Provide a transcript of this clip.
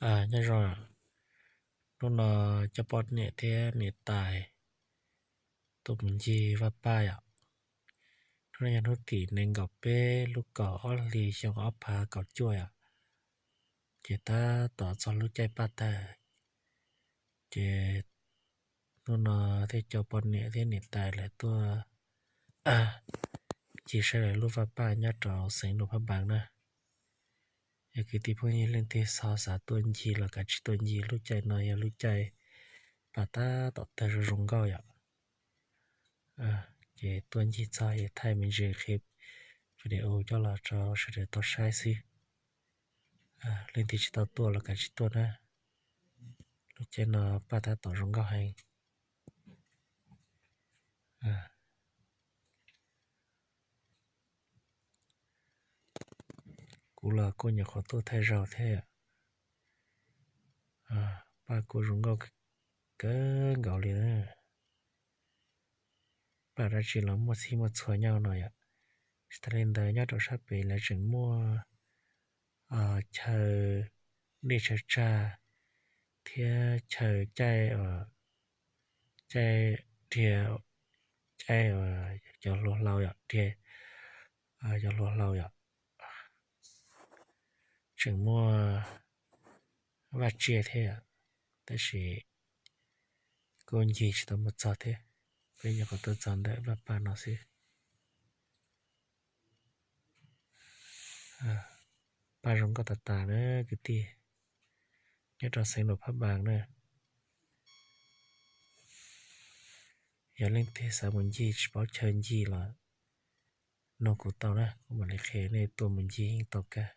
Nyob zoo, hnub no coj poj niam thiab niam tais tuaj mus ncig Vaj Paj yom. Hnub no yog hnub tim nees nkaum peb lub kaum ob hlis xyoo ob phav kaum cuaj yom. Ces tab tom txog lub caij paj tawg, ces hnub no thiaj coj poj niam thiab niam tais lawv tuaj ncig saib lawv lub Vaj Paj nyob rau xeev Luam Phaj Npaas na. Yog kwv tij phooj ywg leej twg xav xav tuaj ncig los kav tsij tuaj ncig, lub caij no yog lub caij paj tab tom tawg zoo zoo nkauj yom. Ces tuaj ncig txog es thaij me ntsis qhia video coj los rau sawv daws tau saib xwb. Leej twg tsis tau tuaj los kav tsij tuaj na, lub caij no paj tab tom zoo nkauj heev. Kuv los kuj nyuam qhuav tuaj thaij zaug thiab, paj kuj zoo nkauj kawg nkaus li na. Paj dab tsi los muaj txhij muaj txhua nyob no yom. Tsis tas li ntawd nyob rau sab pem lawv tseem muaj chaw dej chaw tsag thiab chaw caij, caij dhia, caij cov hlua hlau yom, dhia cov hlua hlau yom. Tseem muaj vaj tsiaj thiab, tab sis kuj ncig tsis tau mus txog thiab, peb nyuam qhuav tuaj txog ntawm Vaj Paj no xwb. Paj zoo nkauj tas tas na kwv tij, nyob rau xeev Luam Phaj Npaas na. Yog leej twg xav mus ncig tsis paub chaw ncig los nug kuv tau na, kuv mam li qhia nej tuaj mus ncig yeej tau kawg.